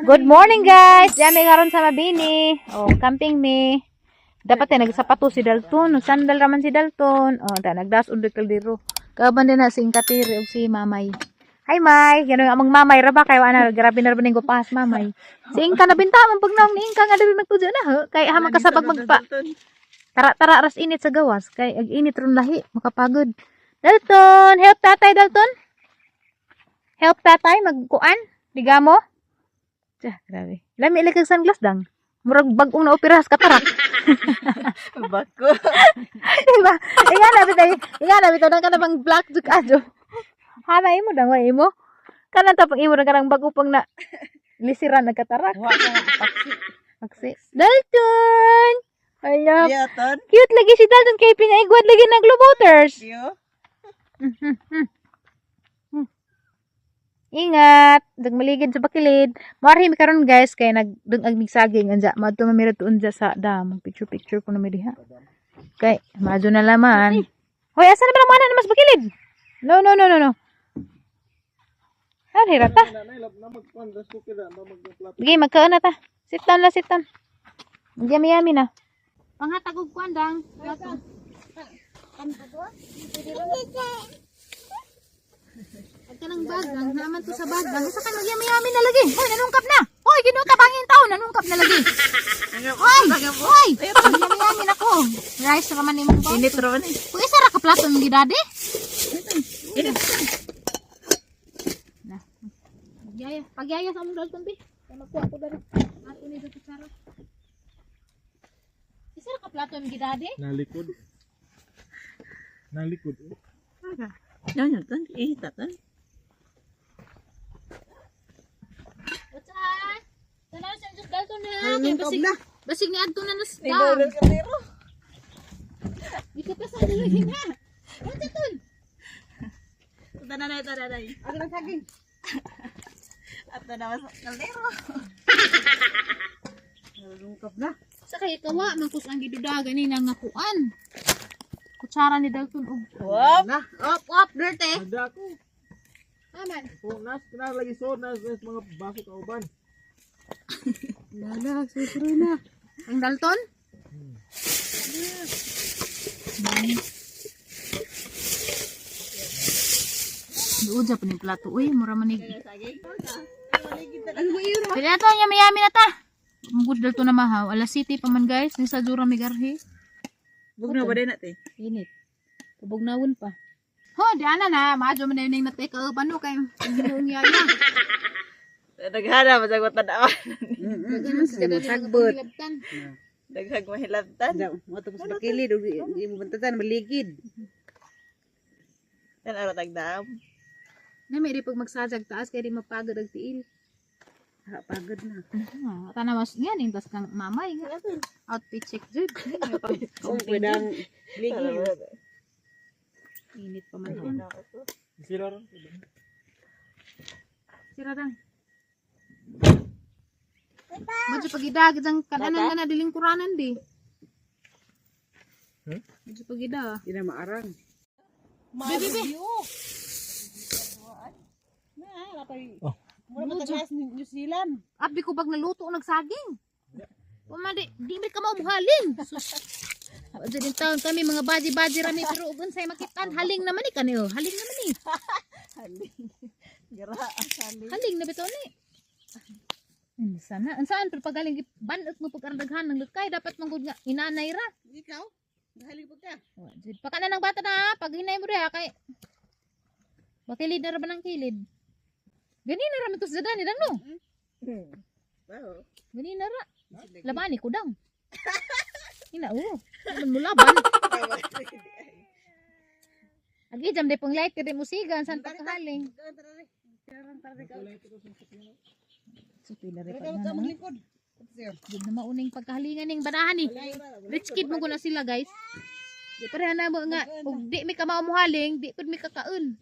Good morning, guys! Diyan karon sa Mabini. Oh, camping mi. Dapat ay nagsapato si Dalton, sandal raman si Dalton. Oh, ta nagdas og kaldero. Kauban din na si Ingkatiri ug si Mamay. Hi, May. Ganun among mamay ra ba kay ana grabe na ra ba ning gupahas mamay. Si Ingka nabinta man pag naong ni Ingka nga dili nagtudyo na ho. Kay hamang kasabag magpa. Tara-tara ras init sa gawas kay ag init ron lahi makapagod. Dalton, help tatay, Dalton. Help tatay magkuan. Digamo. Tiya, grabe. Lami ilig kag sunglass dang. Murag bag-ong naoperahan sa katarak. Bako. Diba? Inga na bitaw, inga na bitaw nang kanang black juk ajo. Hana imo dang wa imo. Kanang tapang imo nang kanang bag-o pang na lisiran nagkatarak. Wa ka paksi. Paksi. Dalton! Hala, Yaton. cute lagi si Dalton kay pinaigwad lagi ng Globoters. Diyo. Ingat, dag maligid sa bakilid. Maarhi mi karon, guys, kay nagdungag mig saging anja. Maadto man mi radto unja sa dam. Picture picture ko na mi diha. Kay maadto na laman. Hoy, asa na ba ang na mas bakilid? No, no, no, no, no. Ari ra ta. Sige, magkaon na ta. Sit down la, sit down. Yummy yummy na. Panghatag og kuan dang. At kanang bag, ang naman to sa bag. Ang isa kay magyami-yami na lagi. Hoy, nanungkap na. Hoy, ginuo ka bangin taon, nanungkap na lagi. Hoy, hoy. Magyami-yami na ko. Rice ra man imong ba? Init ra man eh. Kung isa ra ka plato ng gidade. Na. Pagyaya, pagyaya sa among Dalton bi. Kay magkuha ko dali. Ato ni sa kutsara. Isa ra ka plato ng gidade? Nalikod. Nalikod. Yan yan tan. Eh, tatan. What's Tanaw sa Diyos Dalton na. Kay basig, basig ni adto na nas Nidolol dam. ka pero. Di ka pa sa lagi na. What's ton? Tananay tananay. Ano lang saging? At na mas kaldero. Nalungkap na. Sa kay kawa man kus ang giduda gani na nga kuan. Kutsara ni Dalton og Wop. Na, up, up, dirty. Handa ko. aman. So, nas, na lagi so, nas, nas mga baso kauban. Lala, susuro na. Ang Dalton? Duod sa paning plato. Uy, mura manig. Pwede na to, yami-yami na ta. Mugod Dalton na mahaw. Alas city pa man, guys. Ni sa Jura migarhi. Bugno ba din natin? Init. Pabugnawon pa. Ho, di ana na. Maadyo man na yun yung natay kauban no kay ginoong yaya. Daghana masag tanawan. Sagbot. Daghag mahilabtan. Mo tapos bakilid, ug di mo bantatan maligid. Tan ara tagdam. Na may di pag magsajag taas kay di mapagod ang tiil. Ha, pagod na. Ah, tanawas yan yung tas kang mamay nga. Outfit check jud. Kung pwedang ligid. Init pa man. Sila ron. Sira dang. Medyo pagidag dang kananan nga na dilingkuranan di. Hmm? Medyo pagida. Di na maarang. Be, be, be. Oh. Mura pa tagas New Zealand. Abi ko bag naluto nagsaging. Pumadi, di mi ka maumuhaling. Sus. Diyan din taon kami mga baji-baji rami pero ug unsay makitaan haling naman ni kanil. Haling naman ni. Haling. Gara haling. Haling na bitaw ni. Sana, saan pero pagaling banot mo pagkarandaghan ng lukay dapat manggod nga inanay ra. Ikaw? Galing pa ka. Wa, jud. Pakanan ng bata na pag hinay mo diha kay bakilid na ra ba ng kilid. Gani na ra man to sa dani dang no. Wow. Gani na ra. Labani ko dang. Ina oh. Ano mo laban? Agi jam de pang light kay mo sigan san pagkahaling. So pila re pa na. Maglingkod. Jud na mauning pagkahalingan ning banahan ni. Rich kid mo na sila, guys. Di pareha na mo nga ug di mi ka maumuhaling, di pud mi kakaon.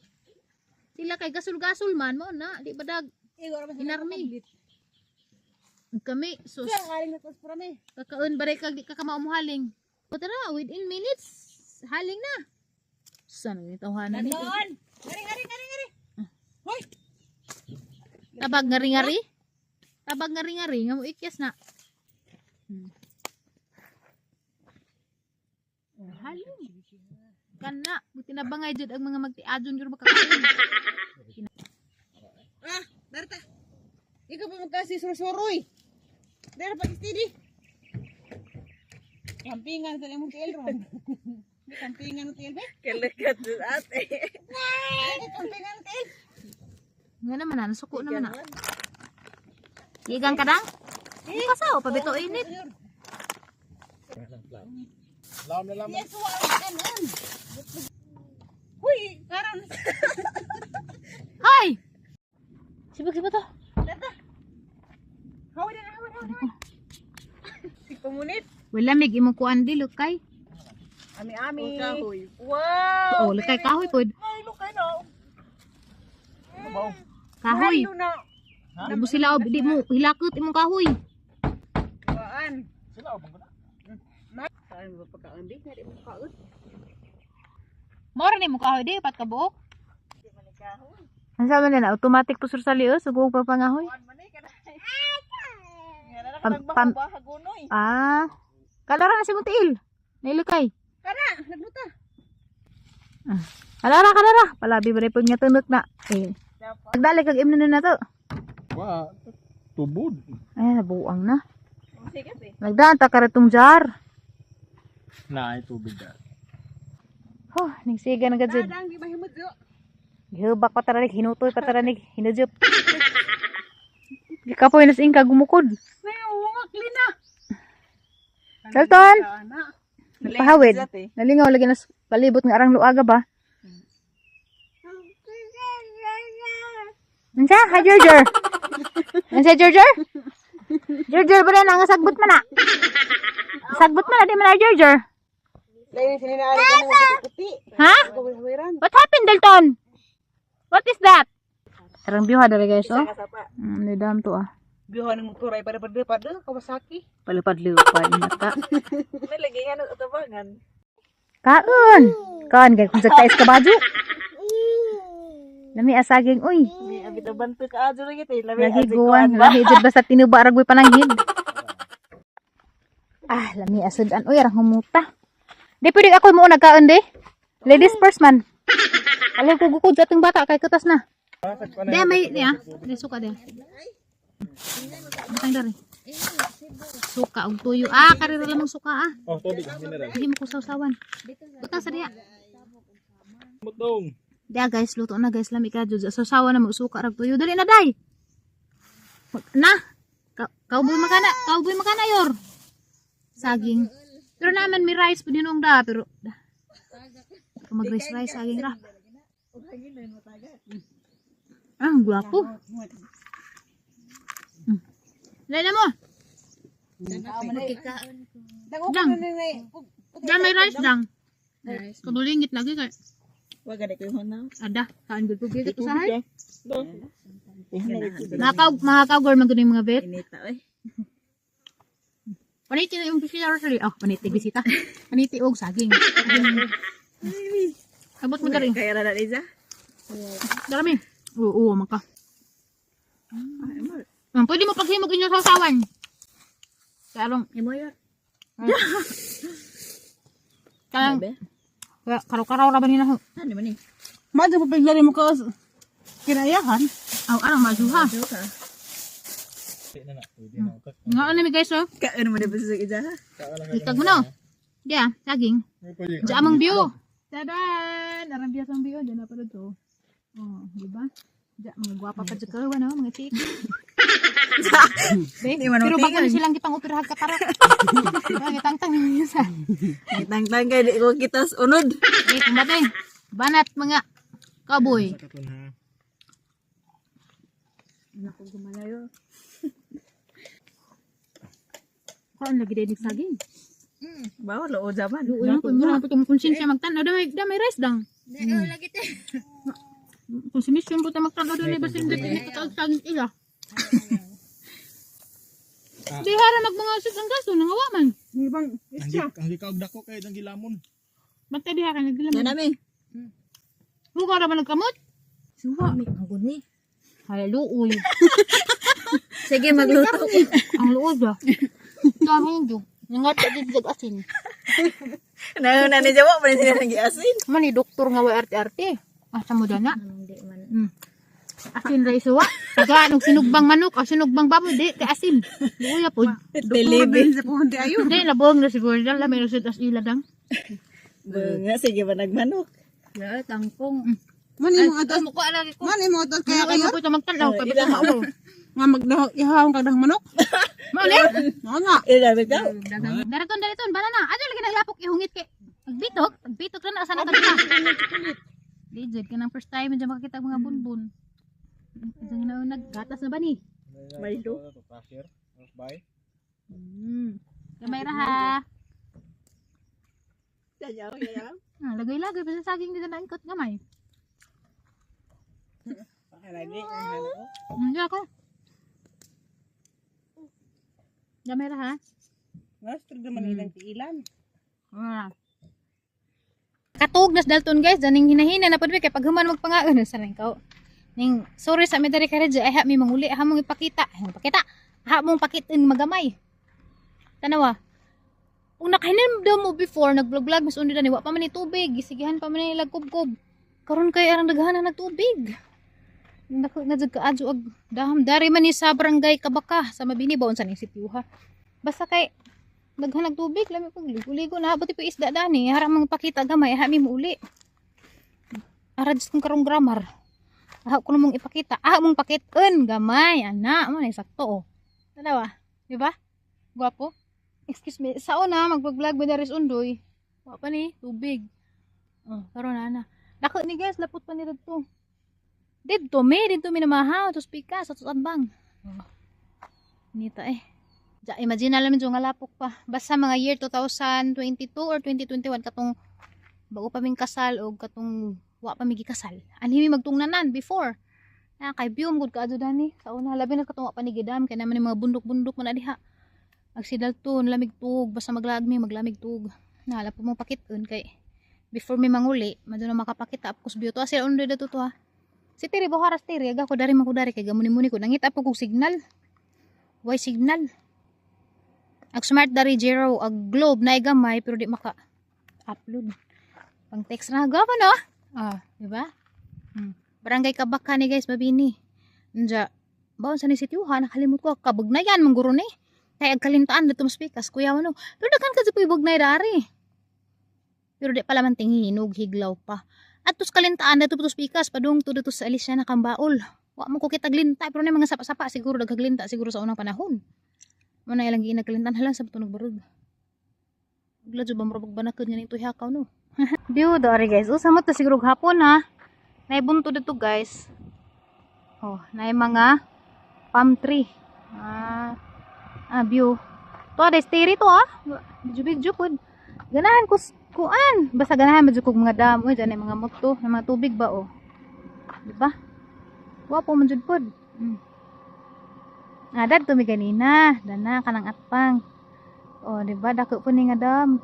Sila kay gasol-gasol man mo na, di ba dag inarmi. Kami sus Galing na tos prami. kakaon ba kag di ka kamaumuhaling. O tara, within minutes haling na. Saan ang tawhanan ni? Ngari, ngari, ngari, ngari. Tabag ngari-ngari. Tabag nga ring nga mo ikyas na. Halim. Kana, buti na bangay jud ang mga magtiadyon jud makakaon. Ah, darta. Ikaw pa magkasi surusuroy. Dara pag steady. Kampingan sa imong tiil ron. Di kampingan ng tiil be. Kalakat sa ate. Ay, kampingan ng tiil. Nga naman na, nasuko naman na. Igang ka dang? Kasaw, pabito init. Laom na lamang. Yes, wa kanon. Huy, karon. Hoy! Sibog, sibog to. Darta. Hawa na, hawa na, hawa. Si kumunit. Wala mig imong kuan di lukay. Ami ami. Kahoy. Wow! Oh, lukay kahoy pod. Ay, lukay na. Ano Kahoy. Ano na? Ubo sila og di mo hilakot imong kahoy. Kuan. Sila ubang ko na. Saan ba pagkaon di? Di mo kaon. Mora ni mo kahoy di pat ka buok. Ang sama na na automatic po sur sa lios ug pa pangahoy. Nga na Pam- pam- ba hagunoy. Ah. Kalara na si mong tiil. Nailukay. Kana, nagluta. Kalara kalara. Palabi ba rin po nga tunok na. Eh. Pagdali kag imno na to. Wa, tubod. Ay, nabuang na. Sige eh. Nagdaan ta karatong jar. Na, ay tubig da. Huh, nagsiga na gud. Dadang di mahimod yo. Gihubak pa taranig, hinutoy pa taranig, hinujop. Gikapoy nas ingka gumukod. Nay, uwak lina. Dalton! Ana. Pahawid. Nalingaw lagi nas palibot nga arang luaga ba? Unsa? Ha, Jorjor? Unsa, Jorjor? Jorjor ba na nga sagbot man na? Sagbot man na di man na Jorjor. Lain sila na ari kanang puti. Ha? Hawiran. What happened, Dalton? What is that? Arang biyo dere guys, oh. Kasapa. Nidam to ah. Biho ng motor ay para pada pada Kawasaki. Palupad-lupad mata. May lagi nga nung utabangan. Kaon! Kaon, gay kung sa ka baju. Lami asaging, uy. May abit abanto ka adyo lagi tay. Labi Lagi adyo guwan, kuan ba. lami jud basta tinuba ra gwi pananghid. Ah, lami asudan uy arang humuta. Di pwede ako mo nagkaon di. Ladies first man. Alam ko gukod sa atong bata kay kutas na. Di may di ah, di suka di. Butang dari. Suka og tuyo. Ah, karira lamang suka ah. Oh, tubig mineral. Hindi mo ko sawsawan. Butang sa diya. Mutong. Diya guys, luto na guys, lami ka jud. Sawsawan na mo suka rag tuyo. Dali na day. Na. Cowboy makana, cowboy makana yor. Saging. Pero naman may rice pud hinong da pero da. Kung mag rice rice saging ra. Ah, ang gwapo. Dali na mo. Dang Dang. na ni. Diyan may rice dang. Kadulingit lagi kay Wa gani ko yung hunaw. ada kaan gud pud gid usahay. Do. Mga cowgirl man gud yung mga vet. Inita oy. Paniti na yung bisita Rosalie. Oh, paniti bisita. Paniti og saging. Abot mo dari. Kaya ra na Liza. Darami. Oo, oo, man ka. Pwede mo paghimog inyo sa sawan. Karong, Imo yor. karang, karaw-karaw ra ba nila ho? Ano man ni? Madto pa pigla mo ka kinayahan. Aw, arang majuha. Ka. Na na, pwede na. Nga ano mi guys oh. Kaon mo na ba sa isa? Ikag mo no. Diya, saging. Pwede. Diya among view. Tadan! Arang biya ang view. Diyan na pala to. Oh, di ba? Diya, mga gwapa pa dyan kawan, oh, mga chick. Be, pero bago na silang gipang operahan ka para. Diba, gitangtang naman yun sa. Tangtang kay di ko kita sa unod. Eh, kumbate. Banat mga cowboy. Katon ha. Nako gumalayo. Kaon lagi din saging. Bawal o zaman. Luoy mo kung mura po itong konsensya magtanaw. Damay, damay rice dang. lagi te. Kung si Miss yung puta magtanaw doon, ay basta hindi pinakataag saging ila. Di hara magmangasig ang gaso, nangawa man. Ibang Ang gikaog dako kay ang gilamon. Bantay diha ka nagdilaman. Nami. Lugar ra ba nagkamot? Suwa. Ang guni. Hay luoy. Sige, magluto ko. Ang luod ah. Dami nyo. Nangata din sa asin. Nauna ni Jawa, pa rin sila nag-iasin. Man ni doktor nga way arte-arte. Asa mo dana? Hindi man. Asin ra isuwa. Taga og sinugbang manok, o sinugbang baboy di kay asin. Luya po. Delivery. Sa puhon di ayo. Di labuhong na siguro dyan. Lami na as ila dang. Bunga, sige ba nagmanok? Ya, tangkong. Man imo ato. Mukha lagi ko. Man imo ato kaya Kaya kayo. ko ito magtanaw kay basta mao. Nga magdahog ihawon ka dahong manok. Mao le. Mao nga. Ilabi ka? Daraton daraton banana. Ato lagi naglapok ihungit kay Agbitok, agbitok na na sana ka na. Di jud kanang first time medyo makakita og mga bunbun. Isang na naggatas na ba ni? Milo. Cashier. Bye. Gamay ra ha. Yayaw, yayaw. Ah, lagay-lagay pa sa saging dito na ikot gamay. Lagi, ang hanap ko. Hindi ako. Gamay ra ha. Nastro naman ilang tiilan. Ah. Katug nas Dalton guys, daning hinahina na pud mi kay paghuman magpangaon sa rin ka. Ning sorry sa mi diri ka ay ha mi manguli, ha mong ipakita, ha mong ipakita. Ha mong pakitin magamay. Tanawa. Kung nakahinom daw mo before nag-vlog-vlog mas undi dani wa pa man ni tubig, gisigihan pa man ni lagkubkob. Karon kay arang daghan na nagtubig. Nako na jud kaadyo og daham dari man ni sa barangay Kabaka sa Mabini ba unsa ning sitio ha. Basta kay daghan nagtubig lami pag ligo-ligo na buti pa isda dani harang mga pakita gamay ha mi muuli. Ara jud kong karong grammar. Aha ko mong ipakita. Ah mong pakiton gamay ana mo na sakto oh. Tanawa, di ba? Gwapo. Excuse me, sa una mag-vlog ba dari undoy. Wa pa ni tubig. Oh, karon na na. Dako ni guys, lapot pa ni didto. Didto mi namahaw, tos pika sa tos ambang. Oh. Nita eh. Ja, imagine alam medyo nga lapok pa. Basta mga year 2022 or 2021 katong bago pa ming kasal o katong wa pa mi gikasal. Anhi mi magtungnanan before. Na kay view gud kaadto dani. Sa una labi na katong wa pa ni gidam kay naman yung mga bundok-bundok man na diha. Ag si Dalton lamig tug basta maglaag mi maglamig tug. Nahala po mong pakiton kay before mi manguli madto na makapakita apkos view to sila undoy dato to ha. Si Tiri boharas Tiri aga ko dari man ko dari kay gamuni-muni ko nangita po kog signal. Why signal? Ag smart dari Jero ag globe na gamay pero di maka upload. Pang text na gwapo no? Ah, di ba? Barangay Kabaka ni guys, Mabini. Nja, bawon sa ni sitio ha, nakalimot ko kabugnayan man guro ni. Kay ag kalintaan dito mas pikas kuya ano. Pero daghan ka sa bugnay dari. Pero di pala man tinghinog higlaw pa. At tos kalintaan dito tos pikas padung to dito sa Alicia na kambaol. Wa mo ko kita glinta pero na mga sapa-sapa siguro daghaglinta siguro sa unang panahon. Mo na ilang giinagkalintan halang sa tunog barog. Glad jud ba murag banakod nga nito hakaw no. View dari guys. Usa mo to siguro hapon ha. Naibunto dito guys. Oh, naay mga palm tree. Ah, ah view. To ada steri to ah. Medyo medyo pud. Ganahan ko kuan. Basta ganahan medyo kog mga dam oy dyan ay mga moto, may mga tubig ba oh. Di ba? Wapo man jud pud. Ah, dadto mi ganina, dana kanang atpang. Oh, di ba dako po ni nga dam.